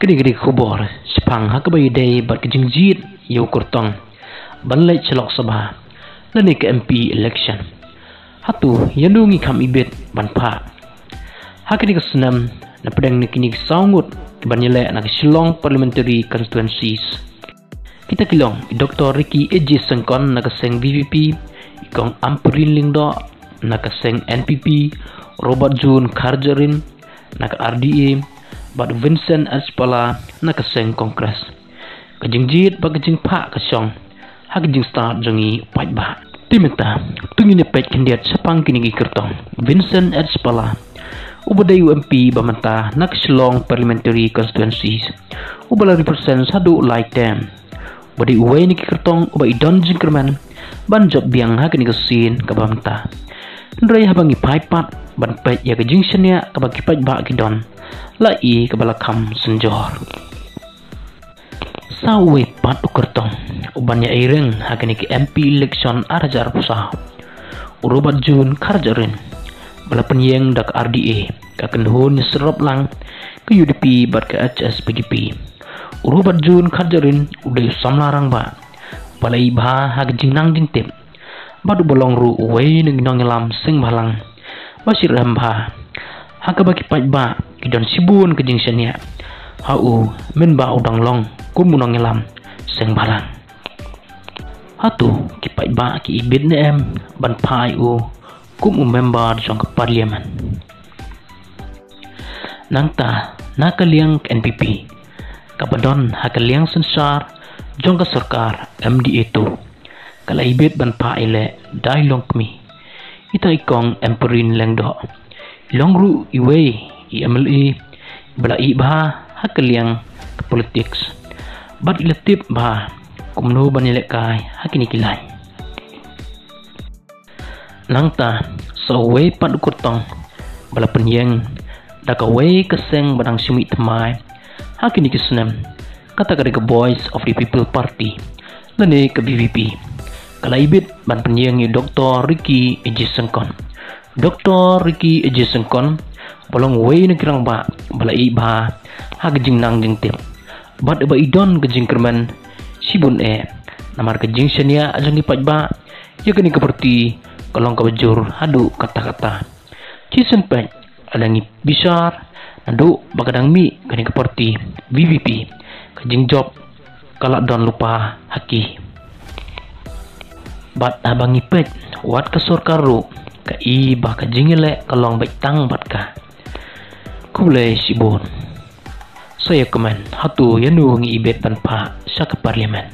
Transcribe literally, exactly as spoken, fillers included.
Kine ki dei ki khubor shaphang ha kaba ïadei bad ka jingjied ïa u kyrtong ban leit sha Lok Sabha lane ka M P election. Hato ïano ngi kham ibit ban phah? Ha kine ki snem, na pdeng na kine ki saw ngut kiban ïaleh na ka Shillong Parliamentary Constituencies, kita ki long i Doctor Ricky A J Syngkon na ka seng V P P, i Kong Ampareen Lyngdoh na ka seng N P P, Robertjune Kharjahrin na ka R D A, bad Vincent H Pala na ka seng Congress. Ka jingjied bad ka jingphah ka shong ha ka jingstad jong ngi paidbah. Te mynta to ngin ïa peit khyndiat shaphang kine ki kyrtong. Vincent H Pala, uba dei u M P ba mynta na ka Shillong Parliamentary Constituencies, uba la represent haduh lai term, uba dei uwei na ki kyrtong uba i don jingkyrmen ban jop biang ha kane ka sien kaba mynta. Hynrei haba ngi phai pat ban peit ïa ka jingshaniah kaba ki paidbah ki don, la i kaba la kham synjor. Sa uwei pat u kyrtong uban ïa ïeng ha kane ka M P election ar hajar arphew saw, u Robertjune Kharjahrin, ba la pynïeng da ka R D A, ka kynhun ïasyrop lang ka U D P bad ka H S P D P. U Robertjune Kharjahrin u dei u samla rangbah ba la ïeit bha ha ka jingnang jingtip, bad uba long ruh uwei na ki nongïalam seng bhalang ba shitrhem bha, ha kaba ki paidbah ki don shibun ka jingshaniah ha u mynba u dang long kum u nongïalam seng bhalang. Hato ki paidbah ki ibit ne em ban phah ïa u kum u member jong ka Parliament? Nangta na ka liang ka N P P, kaba don ha ka liang synshar jong ka sorkar M D A two, ka la ibit ban phah ïaleh da i longkmie, ita i Kong Ampareen Lyngdoh. I long ruh iwei i M L A ba la ïeit bha ha ka liang ka politics, bad i la tip bha kumno ban ïalehkai ha kine ki laiñ. Nangta sa uwei pat u kyrtong ba la pynïeng da kawei ka seng ba dang shu mih thymmai ha kine ki snem, kata ka dei ka Voice of the People Party lane ka V P P, ka la ibit ban pynïeng ïa u Doctor Ricky A J Syngkon. Doctor Ricky A J Syngkon ba long uwei na ki rangbah ba la ïeit bha ha ka jingnang jingtip, bad ba i don ka jingkyrmen shibun eh, namar ka jingshaniah jong ki paidbah ïa kane ka party ka long kaba jur haduh katta katta. Shisien peit, lada ngi bishar naduh ba ka dang mih kane ka party V P P, ka jingjop ka la don lypa ha ki. Bad haba ngi peit, wat ka sorkar ruh ka i ba ka jingïaleh ka long beit tang bad ka. Khublei shibun. Sa ïa comment, hato ïano ngi ibit ban phah sha ka Parliament?